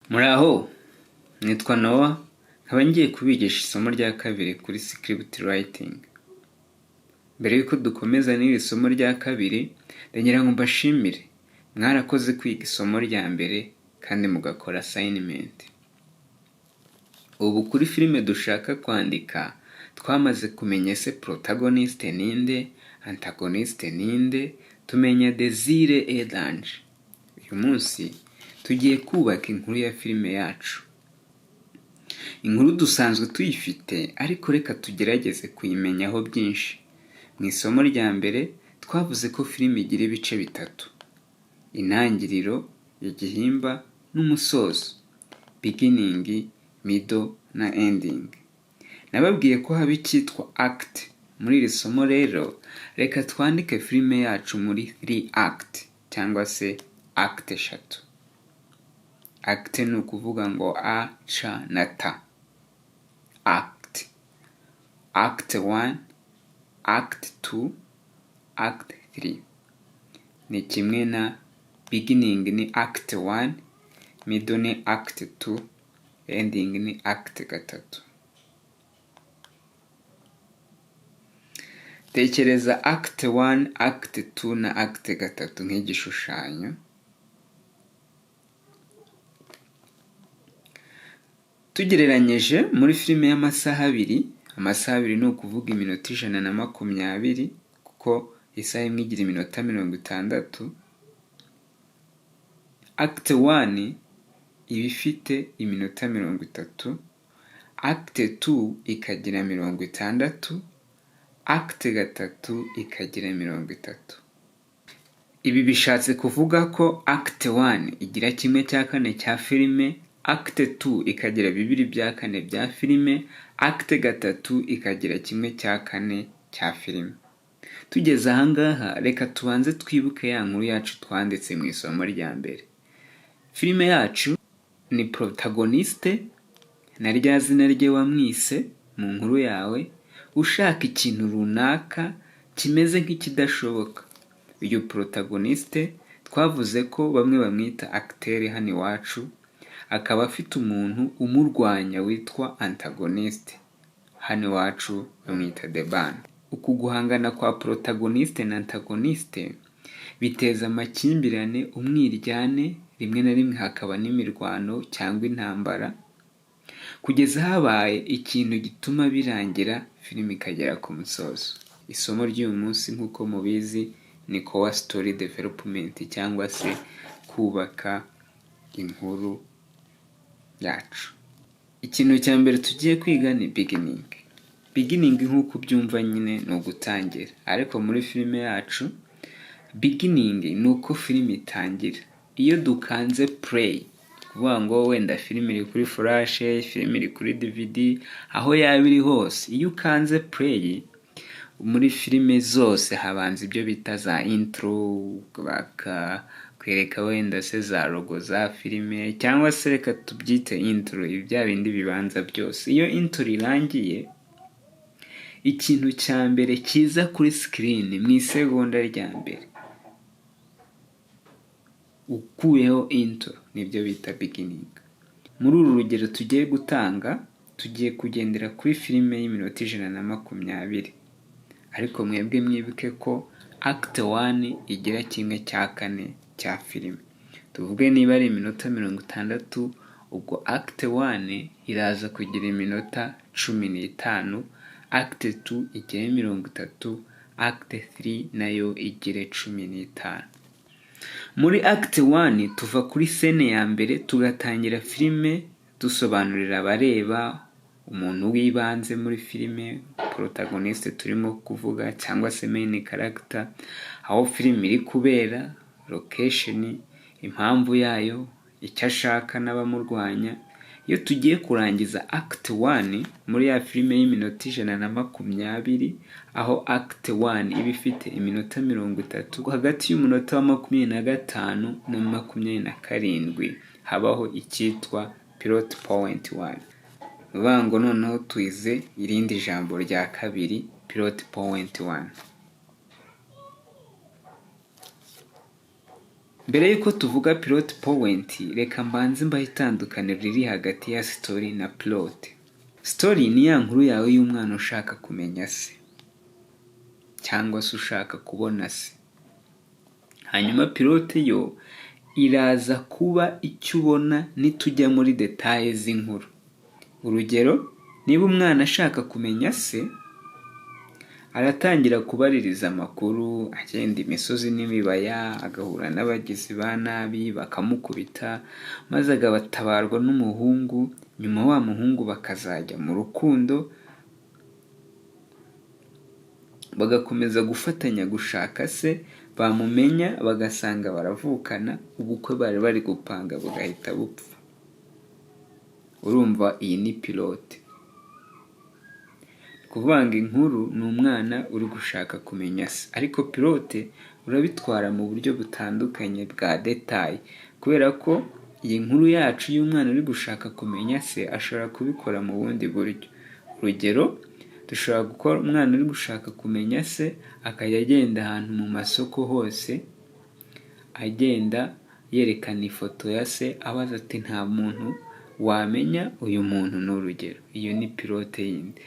Muraho, nitwa Noah, nkaba ngiye kubigisha isomo rya kabiri kuri script writing. Mbere y'uko dukomeza n'iri somo rya kabiri, ndagira ngo mbashimire, mwarakoze kwiga isomo rya mbere kandi mugakora assignment. Ubu kuri filime dushaka kwandika, twamaze kumenya ese protagoniste ninde, antagoniste ninde, tumenya désir et danger. Uyu munsi tugiye kubaka inkuru ya filime yacu. Inkuru dusanzwe tuyifite, ariko reka tugerageze kuyimenyaho byinshi. Mu isomo rya mbere twavuze ko filime igira ibice bitatu: intangiriro, igihimba n'umusozo, beginning, middle na ending. Nababwiye ko haba icyitwa act. Muri iri somo rero, reka twandike filime yacu muri three act cyangwa se act eshatu. Act ni ukuvuga ngo A, C na T. Act. Act 1, act 2, act 3. Ni kimwe na beginning ni act 1, middle ni act 2, ending ni act 3. Tekereza act 1, act 2 na act 3 nk'igishushanyo. Tugereranyije muri filime y'amasaha abiri, amasaha abiri ni ukuvuga iminota 120, kuko isaha imwe igira iminota 60. Act 1 iba ifite iminota 30, act 2 ikagira 60, act 3 ikagira 30. Ibi bishatse kuvuga ko act 1 igira 1/4 cya filime, act 2 ikagira 2/4 bya filime, act 3 ikagira 1/4 cya filime. Tugeze aha ngaha, reka tubanze twibuke ya nkuru yacu twanditse mu isomo rya mbere. Filime yacu ni protagoniste na rya zina rye wamwise mu nkuru yawe, ushaka ikintu runaka kimeze nk'ikidashoboka. Uyu protagoniste twavuze ko bamwe bamwita acteur hano iwacu, akaba afite umuntu umurwanya witwa antagoniste, hano iwacu bamwita The Ban. Uku guhangana kwa protagoniste na antagoniste biteza amakimbirane, umwiryane, rimwe na rimwe hakaba n'imirwano cyangwa intambara, kugeza habaye ikintu gituma birangira filime ikagera ku musozo. Isomo ry'uyu munsi nk'uko mubizi ni core story development cyangwa se kubaka inkuru yacu. Ikintu cya mbere tugiye kwiga ni beginning. Beginning nk'uko ubyumva nyine ni ugutangira, ariko muri filime yacu beginning ni uko filime itangira. Iyo dukanze play, kuvuga ngo wenda filime iri kuri flash, filime iri kuri DVD, aho yaba iri hose, iyo ukanze play muri filime zose habanza ibyo bita za intro, bakakwereka wenda se za logo za filime, cyangwa se reka tubyite intro, ibi bya bindi bibanza byose. Iyo intro irangiye, ikintu cya mbere kiza kuri screen mu isegonda rya mbere ukuyeho intro, nibyo bita beginning. Muri uru rugero tugiye gutanga, tugiye kugendera kuri filime y'iminota 120, ariko mwebwe mwibuke ko act 1 igira 1/4 cya filime. Tuvuge niba ari iminota 60, ubwo act 1 iraza kugira iminota 15, act 2 igire 30, act 3 nayo igire 15. Muri act 1 tuva kuri scene ya mbere tugatangira filime dusobanurira abareba umuntu w'ibanze muri filime, protagoniste turimo kuvuga cyangwa se main character, aho filime iri kubera, location, impamvu yayo, icyo ashaka n'abamurwanya. Iyo tugiye kurangiza act 1 muri ya filime y'iminota 120, aho act 1 iba ifite iminota 30, hagati y'umunota wa 25 na 27 habaho icyitwa plot point 1. Ni ukuvuga ngo noneho twize irindi jambo rya kabiri, plot point 1. Mbere y'uko tuvuga plot point, reka mbanze mbahe itandukaniro riri hagati ya story na plot. Story ni ya nkuru yawe y'umwana ushaka kumenya se cyangwa se ushaka kubona se. Hanyuma plot yo iraza kuba icyo ubona nitujya muri détails z'inkuru. Urugero, niba umwana ashaka kumenya se, aratangira kubaririza amakuru, agenda imisozi n'imibaya, agahura n'abagizi ba nabi bakamukubita, maze agatabarwa n'umuhungu. Nyuma wa muhungu bakazajya mu rukundo, bagakomeza gufatanya gushaka se. Bamumenya bagasanga baravukana, ubukwe bari bari gupanga bugahita bupfa. Urumva iyi ni plot. Kuvanga inkuru ni umwana uri gushaka kumenya se, ariko plot urabitwara mu buryo butandukanye bwa détails, kubera ko iyi nkuru yacu y'umwana uri gushaka kumenya se ashobora kubikora mu bundi buryo. Urugero, dushobora gukora umwana uri gushaka kumenya se akajya agenda ahantu mu masoko hose, agenda yerekana ifoto ya se, abaza ati: "Nta muntu wamenya uyu muntu?" Ni urugero, iyo ni plot yindi.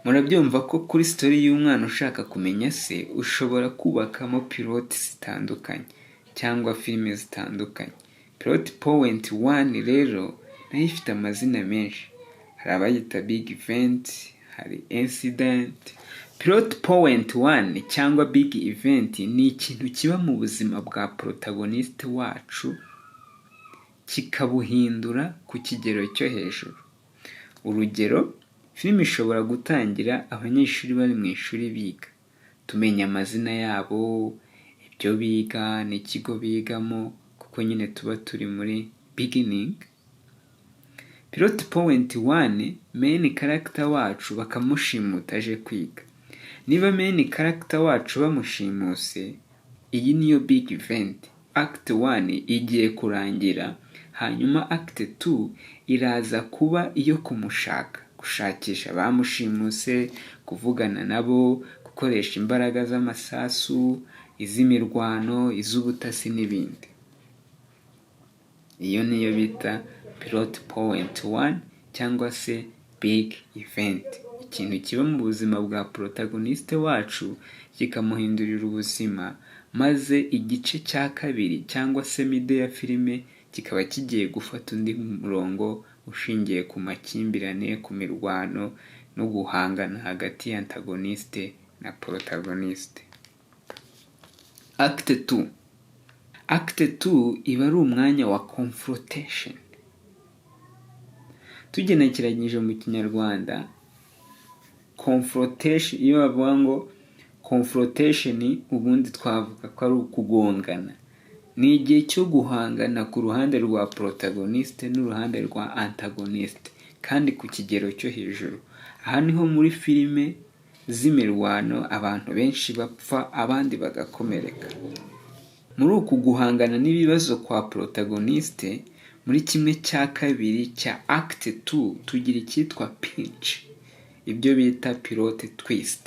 Murabyumva ko kuri story y'umwana ushaka kumenya se ushobora kubakamo plot zitandukanye cyangwa filime zitandukanye. Plot point one rero nayo ifite amazina menshi. Hari abayita big event, hari incident. Plot point one cyangwa big event ni ikintu kiba mu buzima bwa protagoniste wacu kikabuhindura ku kigero cyo hejuru. Urugero, filime ishobora gutangira abanyeshuri bari mu ishuri biga, tumenya amazina yabo, ibyo biga n'ikigo bigamo, kuko nyine tuba turi muri beginning. Plot point one, main character wacu bakamushimuta aje kwiga. Niba main character wacu bamushimuse, iyi niyo big event. Act one igiye kurangira, hanyuma act two iraza kuba iyo kumushaka, gushakisha abamushimuse, kuvugana nabo, gukoresha imbaraga z'amasasu, iz'imirwano, iz'ubutasi n'ibindi. Iyo niyo bita plot point one cyangwa se big event, ikintu kiba mu buzima bwa protagoniste wacu kikamuhindurira ubuzima, maze igice cya kabiri cyangwa se middle ya filime kikaba kigiye gufata undi murongo ushingiye ku makimbirane, ku mirwano no guhangana hagati ya antagoniste na protagoniste. Act 2. Act 2 iba ari umwanya wa confrontation. Tugenekeranyije mu Kinyarwanda, confrontation, iyo bavuga ngo confrontation, ubundi twavuga ko ari ukugongana. Ni igihe cyo guhangana ku ruhande rwa protagoniste n'uruhande rwa antagoniste, kandi ku kigero cyo hejuru. Aha niho muri filime z'imirwano abantu benshi bapfa, abandi bagakomereka. Muri uku guhangana n'ibibazo kwa protagoniste, muri kimwe cya kabiri cya act 2 tugira icyitwa pinch, ibyo bita plot twist.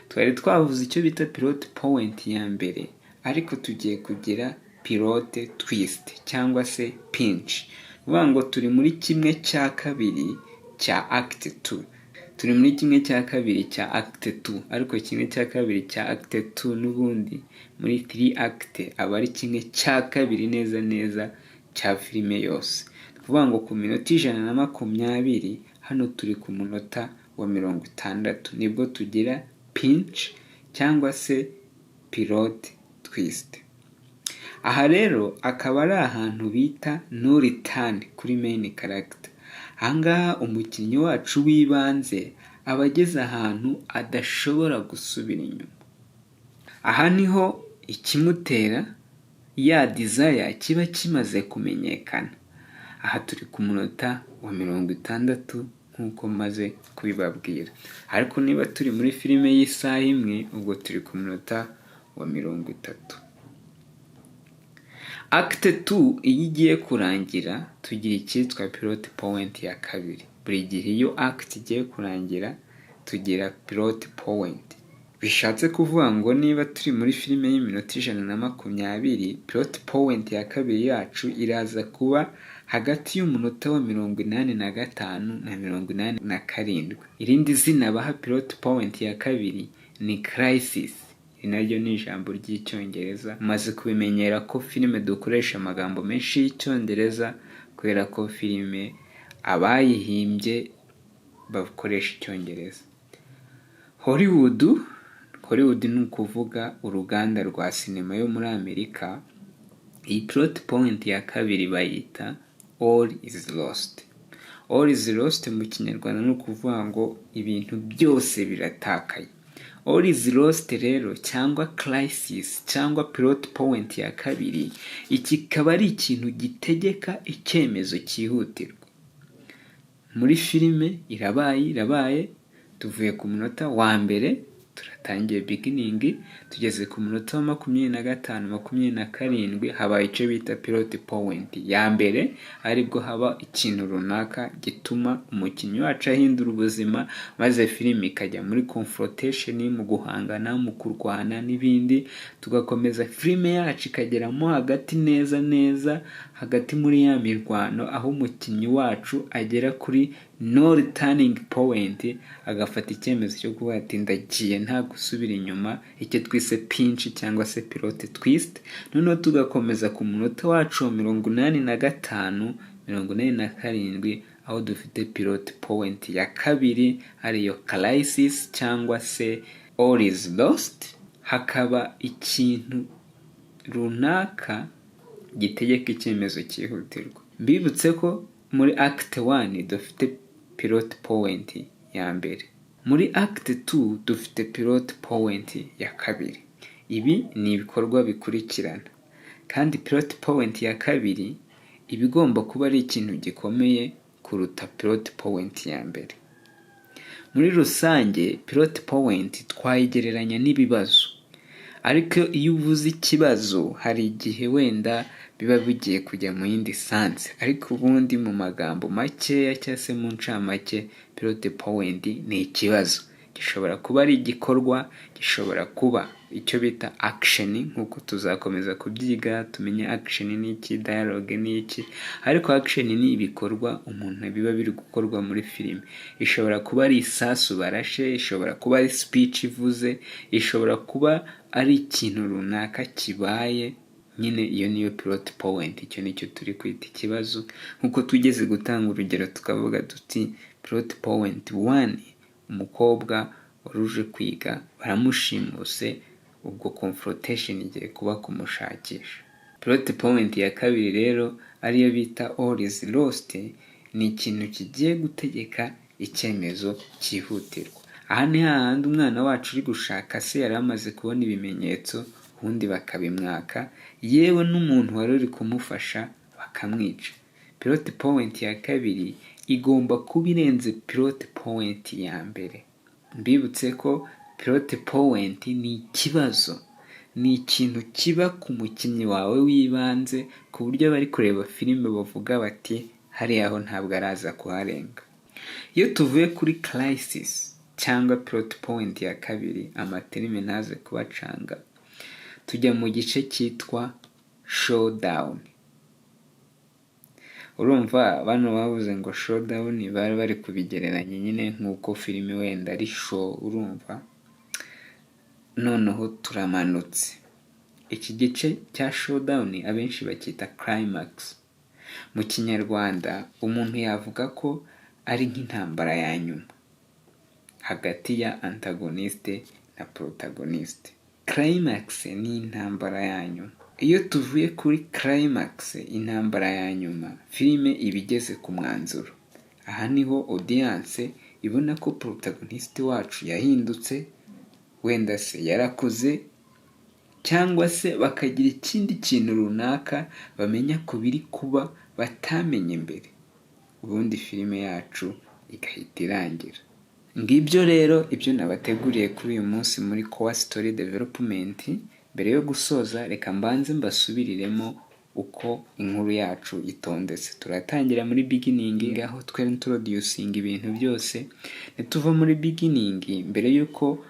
Twari twavuze icyo bita plot point ya mbere, ariko tugiye kugira plot twist cyangwa se pinch. Uvuga ngo turi muri kimwe cya kabiri cya act 2, turi muri kimwe cya kabiri cya act 2, ariko kimwe cya kabiri cya act 2 n'ubundi muri 3 act aba ari kimwe cya kabiri neza neza cya filime yose. Ni ukuvuga ngo ku minota 120, hano turi ku munota wa 60, nibwo tugira pinch cyangwa se plot twist. Aha rero akaba ari ahantu bita no return kuri main character. Ahangaha umukinnyi wacu w'ibanze aba ageze ahantu adashobora gusubira inyuma. Aha niho ikimutera ya desire kiba kimaze kumenyekana. Aha turi ku munota wa 60 nk'uko maze kubibabwira, ariko niba turi muri filime y'isaha imwe, ubwo turi ku munota wa 30. Act 2 iyo igiye kurangira tugira icyitwa plot point ya kabiri. Buri gihe iyo act igiye kurangira tugira plot point. Bishatse kuvuga ngo niba turi muri filime y'iminota 120, plot point ya kabiri yacu iraza kuba hagati y'umunota wa 85 na 87. Irindi zina baha plot point ya kabiri ni crisis. Iri naryo ni ijambo ry'Icyongereza. Umaze kubimenyera ko filime dukoresha amagambo menshi y'Icyongereza, kubera ko filime abayihimbye bakoresha Icyongereza. Hollywood, Hollywood ni ukuvuga uruganda rwa sinema yo muri Amerika. Iyi plot point ya kabiri bayita all is lost. All is lost mu Kinyarwanda ni ukuvuga ngo ibintu byose biratakaye. All is lost rero, cyangwa crisis, cyangwa plot point ya kabiri, iki kikaba ari ikintu gitegeka icyemezo cyihutirwa muri filime. Irabaye, irabaye, tuvuye ku munota wa mbere, turatangiye beginning, tugeze ku munota wa 25, 27, habaye icyo bita plot point ya mbere, aribwo haba ikintu runaka gituma umukinnyi wacu ahindura ubuzima, maze filime ikajya muri confrontation, mu guhangana, mu kurwana n'ibindi. Tugakomeza filime yacu ikageramo hagati, neza neza hagati muri ya mirwano, aho umukinnyi wacu agera kuri no returning point, agafata icyemezo cyo kuvuga ati: "Ndagiye, nta gusubira inyuma", icyo twise pinch cyangwa se plot twist. Noneho tugakomeza ku munota wacu wa 85, 87, aho dufite plot point ya kabiri, ariyo crisis cyangwa se all is lost. Hakaba ikintu runaka gitegeka icyemezo cyihutirwa. Mbibutse ko muri act 1 dufite plot point ya mbere, muri act 2 dufite plot point ya kabiri. Ibi ni ibikorwa bikurikirana, kandi plot point ya kabiri iba igomba kuba ari ikintu gikomeye kuruta plot point ya mbere. Muri rusange, plot point twayigereranya n'ibibazo, ariko iyo uvuze ikibazo hari igihe wenda biba bigiye kujya mu yindi sense, ariko ubundi mu magambo makeya cyangwa se mu ncamake, plot point ni ikibazo. Gishobora kuba ari igikorwa, gishobora kuba icyo bita action, nk'uko tuzakomeza kubyiga tumenye action ni iki, dialogue ni iki. Ariko action ni ibikorwa umuntu biba biri gukorwa muri filime. Ishobora kuba ari isasu barashe, ishobora kuba ari speech ivuze, ishobora kuba ari ikintu runaka kibaye nyine. Iyo niyo plot point, icyo nicyo turi kwita ikibazo. Nk'uko tugeze gutanga urugero tukavuga tuti: plot point one, umukobwa wari uje kwiga baramushimuse, ubwo confrontation igiye kuba kumushakisha. Plot point ya kabiri rero, ariyo bita all is lost, ni ikintu kigiye gutegeka icyemezo cyihutirwa. Aha ni hahandi umwana wacu uri gushaka se yari amaze kubona ibimenyetso, ubundi bakabimwaka, yewe n'umuntu wari uri kumufasha bakamwica. Plot point ya kabiri igomba kuba irenze plot point ya mbere. Mbibutse ko plot point ni ikibazo, ni ikintu kiba ku mukinnyi wawe w'ibanze, ku buryo abari kureba filime bavuga bati: "Hariya ho ntabwo araza kuharenga." Iyo tuvuye kuri crisis cyangwa plot point ya kabiri, ama terme ntaze kubacanga, tujya mu gice cyitwa showdown. Urumva bano bavuze ngo showdown, bari bari kubigereranya nyine nk'uko filime wenda ari show. Urumva noneho turamanutse. Iki gice cya showdown abenshi bacyita climax. Mu Kinyarwanda umuntu yavuga ko ari nk'intambara ya nyuma hagati ya antagoniste na protagoniste. Climax ni intambara ya nyuma. Iyo tuvuye kuri climax, intambara ya nyuma, filime iba igeze ku mwanzuro. Aha niho audience ibona ko protagoniste wacu yahindutse, wenda se yarakuze, cyangwa se bakagira ikindi kintu runaka bamenya ku biri kuba batamenye mbere, ubundi filime yacu igahita irangira. Ngibyo rero ibyo nabateguriye kuri uyu munsi muri core story development. Mbere yo gusoza, reka mbanze mbasubiriremo uko inkuru yacu itondetse. Turatangira muri beginning, aho twe introducing ibintu byose. Nituva muri beginning, mbere y'uko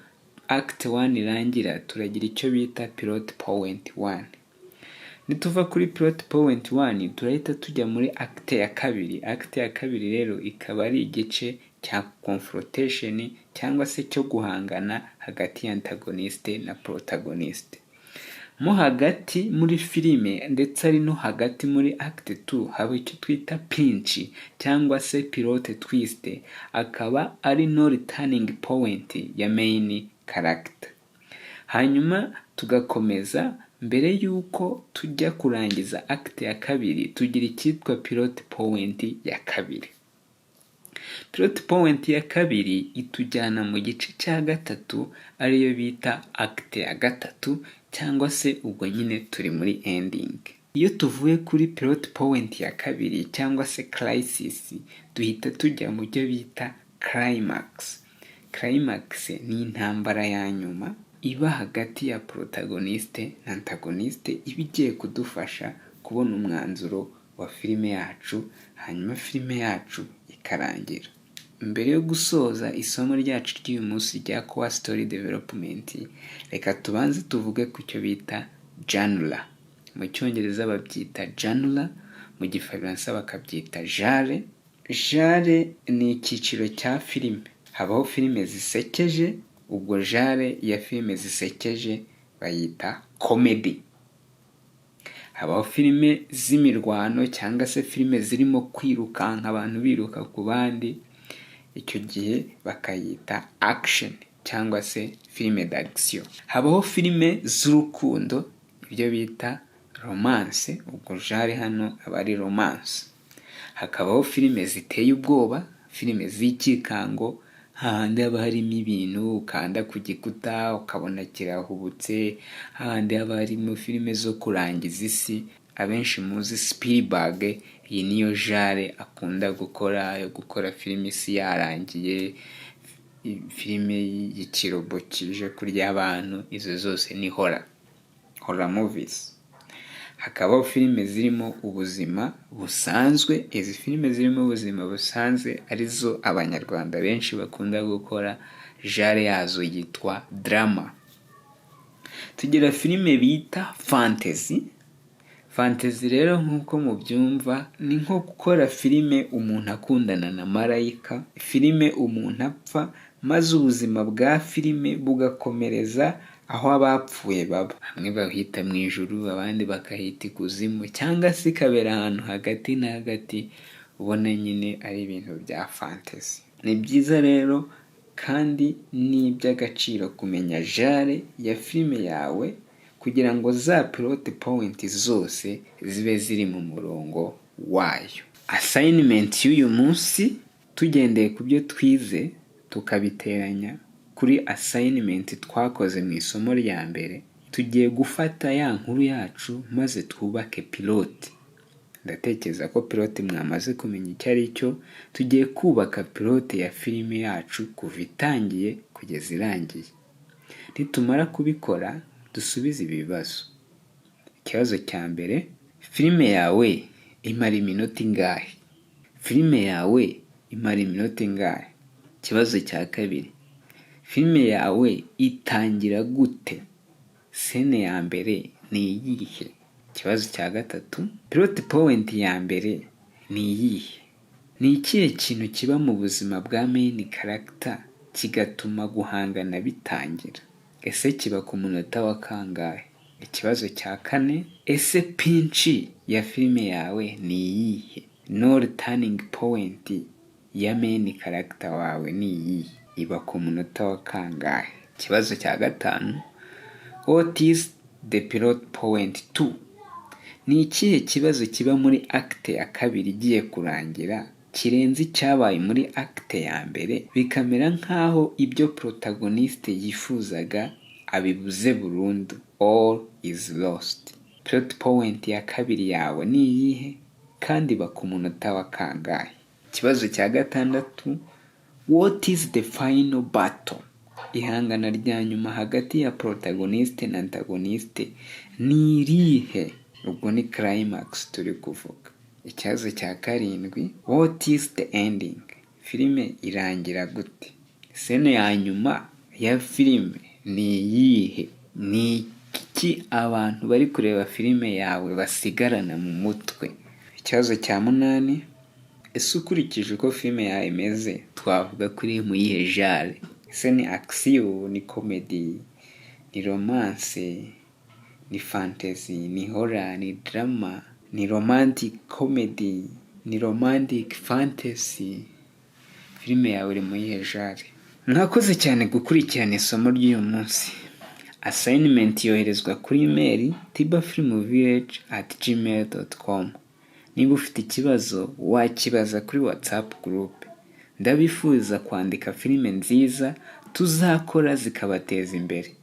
Act 1 irangira, turagira icyo bita plot point 1. Nituva kuri plot point 1, turahita tujya muri act ya kabiri. Act ya kabiri rero ikaba ari igice cya confrontation cyangwa se cyo guhangana hagati ya antagoniste na protagoniste. Mo hagati muri filime, ndetse ari no hagati muri act 2, haba icyo twita pinch cyangwa se plot twist, akaba ari no returning point ya main character. Hanyuma tugakomeza. Mbere y'uko tujya kurangiza act ya kabiri, tugira icyitwa plot point ya kabiri. Plot point ya kabiri itujyana mu gice cya gatatu, ariyo bita act ya gatatu, cyangwa se ubwo nyine turi muri ending. Iyo tuvuye kuri plot point ya kabiri cyangwa se crisis, duhita tujya mu byo bita climax. Climax ni intambara ya nyuma iba hagati ya protagoniste na antagoniste, iba igiye kudufasha kubona umwanzuro wa filime yacu, hanyuma filime yacu ikarangira. Mbere yo gusoza isomo ryacu ry'uyu munsi rya core story development, reka tubanze tuvuge ku cyo bita genre. Mu Cyongereza babyita genre, mu Gifaransa bakabyita genre. Genre ni icyiciro cya filime. Habaho filime zisekeje, ubwo genre ya filime zisekeje bayita comedy. Habaho filime z'imirwano cyangwa se filime zirimo kwirukanka, abantu biruka ku bandi, icyo gihe bakayita action cyangwa se film d'action. Habaho filime z'urukundo, ibyo bita romance, ubwo genre hano aba ari romance. Hakabaho filime ziteye ubwoba, filime z'ikikango, hahandi haba harimo ibintu ukanda ku gikuta ukabona kirahubutse, hahandi haba harimo filime zo kurangiza isi. Abenshi muzi Spielberg, iyi niyo genre akunda gukora, yo gukora filime isi yarangiye, filime y'ikirobo kije kurya abantu, izo zose ni horror movies. Hakabaho filime zirimo ubuzima busanzwe. Izi filime zirimo ubuzima busanzwe, arizo Abanyarwanda benshi bakunda gukora, genre yazo yitwa drama. Tugira filime bita fantasy. Fantasy rero, nk'uko mubyumva, ni nko gukora filime umuntu akundana na marayika, filime umuntu apfa maze ubuzima bwa filime bugakomereza aho abapfuye baba. Bamwe bahita mu ijuru, abandi bakahita ikuzimu, cyangwa se ikabera ahantu hagati na hagati, ubona nyine ari ibintu bya fantasy. Ni byiza rero kandi ni iby'agaciro kumenya genre ya filime yawe kugira ngo za plot point zose zibe ziri mu murongo wayo. Assignment y'uyu munsi, tugendeye ku byo twize tukabiteranya kuri assignment twakoze mu isomo rya mbere, tugiye gufata ya nkuru yacu maze twubake plot. Ndatekereza ko plot mwamaze kumenya icyo ari cyo. Tugiye kubaka plot ya filime yacu kuva itangiye kugeza irangiye. Nitumara kubikora, dusubize ibi bibazo. Ikibazo cya mbere: filime yawe imara iminota ingahe? Filime yawe imara iminota ingahe? Ikibazo cya kabiri: filime yawe itangira gute? Scene ya mbere ni iyihe? Ikibazo cya gatatu: plot point ya mbere ni iyihe? Ni ikihe kintu kiba mu buzima bwa main character kigatuma guhangana bitangira? Ese kiba ku munota wa kangahe? Ikibazo cya kane: ese pinch ya filime yawe ni iyihe? No turning point ya main character wawe ni iyihe? Iba ku munota wa kangahe? Ikibazo cya gatanu: what is the plot point 2? Ni ikihe kibazo kiba muri act ya kabiri igiye kurangira kirenze icyabaye muri act ya mbere, bikamera nk'aho ibyo protagoniste yifuzaga abibuze burundu, all is lost? Plot point ya kabiri yawe ni iyihe, kandi iba ku munota wa kangahe? Ikibazo cya gatandatu: what is the final battle? Ihangana rya nyuma hagati ya protagoniste na antagoniste ni irihe? Ubwo ni climax turi kuvuga. Ikibazo cya karindwi: what is the ending? Filime irangira gute? Scene ya nyuma ya filime ni iyihe? Iba ku munota wa kangahe? Ni iyihe? Ni iki abantu bari kureba filime yawe basigarana mu mutwe? Ikibazo cya munani: ese ukurikije uko filime yawe imeze, twavuga ko iri mu yihe genre? Ese ni action, ni comedy, ni romance, ni fantasy, ni horror, ni drama, ni romantic comedy, ni romantic fantasy? Filime yawe iri mu yihe genre? Mwakoze cyane gukurikirana isomo ry'uyu munsi. Assignment yoherezwa kuri email tibafilmvillage@gmail.com. Niba ufite ikibazo, wakibaza kuri WhatsApp group. Ndabifuriza kwandika filime nziza tuzakora zikabateza imbere.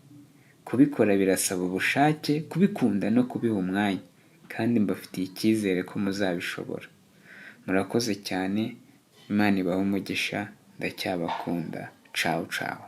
Kubikora birasaba ubushake, kubikunda no kubiha umwanya, kandi mbafitiye icyizere ko muzabishobora. Murakoze cyane, Imana ibahe umugisha, ndacyabakunda. Cawu cawu.